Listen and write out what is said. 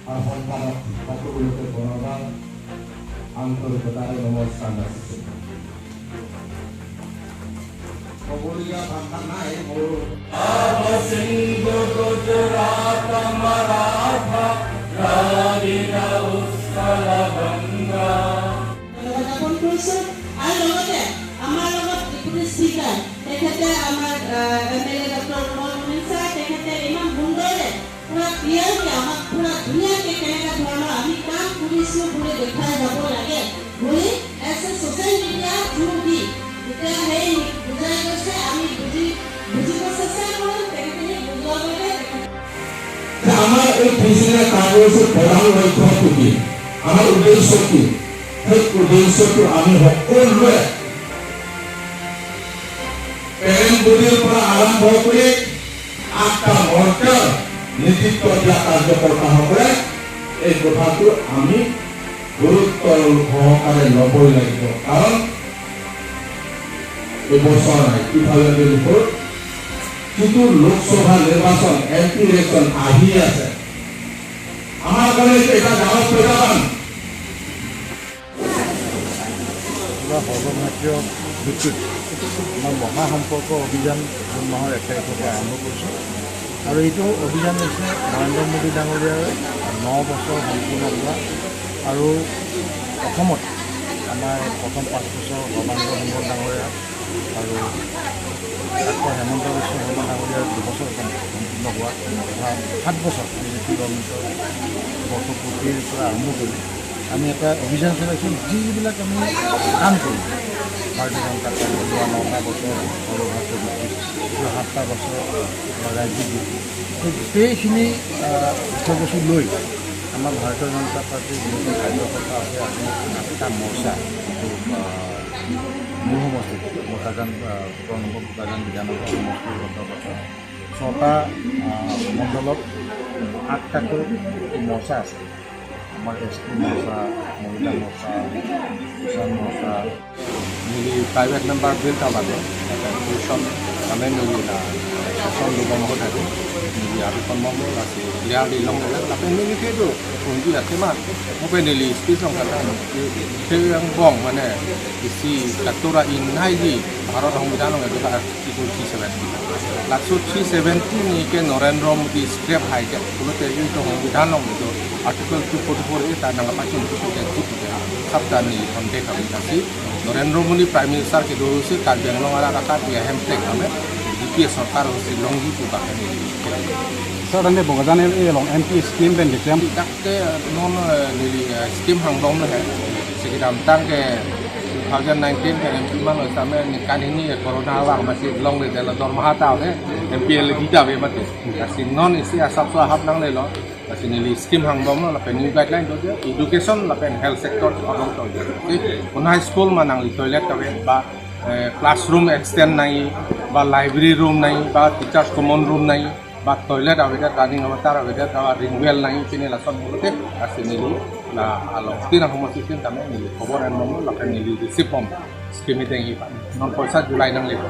আৰু সন্তানক সকলোকে প্ৰণাম, আন্তৰিকতাৰে নমস্কাৰ যাচিছোঁ। ক'বলগীয়া ভাষা নাই মোৰ। সিন্ধু গুজৰাট মাৰাঠা দ্ৰাবিড় উৎকল বংগা। ধন্যবাদ জ্ঞাপন কৰিছোঁ। আৰু লগতে আমাৰ লগত ডেপুটি স্পীকাৰ, তেখেতে আমাৰ MLA. Doctor Kamal Munin sir, তেখেতে ইমান সুন্দৰে পুৰা ক্লিয়াৰকৈ আমাক পুৰা ধুনীয়াকৈ কেনেকুৱা ধৰণৰ আমি কাম কৰিছোঁ বুলি দেখুৱাই যাব লাগে বুলি as a social media through দি তেতিয়া সেই বুজাই গৈছে। আমি বুজিব চেষ্টা কৰোঁ। তেখেতে সেই বুজোৱাৰ বাবে তেখেতে যে আমাৰ এই 30দিনীয়া কাৰ্যসূচীৰ প্ৰধান লক্ষ্যটো কি, আমাৰ উদ্দেশ্য কি, সেই উদ্দেশ্যটো আমি সকলোৱে পেৰেণ্ট বডিৰ পৰা আৰম্ভ কৰি আঠটা মৰ্চাৰ নেতৃত্ব দিয়া কাৰ্যকৰ্তাসকলে এই কথাটো আমি গুৰুত্ব সহকাৰে ল'বই লাগিব। কাৰণ এই বছৰ নাই, 2024 যিটো লোকসভা নিৰ্বাচন, এম.পি. ইলেকশ্যন আহি আছে, আমাৰ কাৰণে এইটো এটা ডাঙৰ প্ৰত্যাহ্বান। কিবা সৰ্বভাৰতীয় ভিত্তিত আমাৰ মহাসম্পৰ্ক অভিযান জুন মাহৰ 1 তাৰিখৰ পৰা আৰম্ভ কৰিছোঁ। আৰু এইটো অভিযান হৈছে নৰেন্দ্ৰ মোদী ডাঙৰীয়াৰ 9 বছৰ সম্পূৰ্ণ হোৱা আৰু অসমত আমাৰ প্ৰথম 5 বছৰ সৰ্বানন্দ সোণোৱাল ডাঙৰীয়া আৰু ডাক্তৰ হেমন্ত বিশ্ব শৰ্মা ডাঙৰীয়াৰ 2 বছৰ সম্পূৰ্ণ হোৱা তথা 7 বছৰ বিজেপি গভৰ্ণমেণ্টৰ বৰ্ষপূৰ্তিৰ পৰা আৰম্ভ কৰি আমি এটা অভিযান চলাইছোঁ। যিবিলাক আমি কাম কৰিম, ভাৰতীয় জনতা পাৰ্টীয়ে যোৱা 9টা বছৰ সৰ্বভাৰতীয় ভিত্তিত, যোৱা 7টা বছৰ আমাৰ ৰাজ্যিক ভিত্তিত, সেই গোটেইখিনি বিষয়বস্তু লৈ আমাৰ ভাৰতীয় জনতা পাৰ্টীৰ যিসকল কাৰ্যকৰ্তা আছে, আমি আঠটা মৰ্চা, যিটো মোৰ সমষ্টিত বোকাজান, 16 নম্বৰ বোকাজান বিধানসভা সমষ্টিৰ অন্তৰ্গত ছটা মণ্ডলত আঠটাকৈ মৰ্চা আছে। আমাৰ এছ টি মৰ্চা, মহিলা মৰ্চা, কিষাণ মৰ্চা। Nili private member bill ta bade position kame nili la session luba mo thake nili article mo la si clearly long la la pe nili ke do kunji ate ma mo pe nili speech long kata ke yang bong মানে isi katura in nai ji Bharat সংবিধান এটা article 370 লাচু 370 নি কে Narendra Modi scrap হাইকে কোনো তেজু সংবিধান এইটো article 244 এ তাৰ নাঙা পাইছোঁ সাতটা নি সন্দেহ আমি আছে। নৰেন্দ্ৰ মোদী প্ৰাইম মিনিষ্টাৰ কে হৈছে কাৰ্বি আংলং আৰু আকাশ হেমটেক আমি বিপিএ সরকার হচ্ছে লংগি পুকা। Sir, ane Bokajan long MP scheme ben declare. Dakte non nili scheme hang dong le sekitar tang ke 2019 ke MP man same ni kan ini corona wang masih long le dalam dormaha tau le MP le kita be mate kasi non isi asap so hap nang le lo kasi nili scheme hang dong lo la pe new guideline do je education la pen health sector along to je কোন high school man nang li toilet ka ba classroom extend নাই বা library room নাই বা teachers common room নাই বা toilet Abeda running হ'ব তাৰ আবেদা ৰিংৱেল নাই পিনে লাচন মূলতে আছে নিলি না আলং তিন সমষ্টি তামে নিলি খবৰ এন মম লাখে নিলি ৰিচিভ পাম স্কিমি টেঙি নন পইচা জুলাই নাং লিব।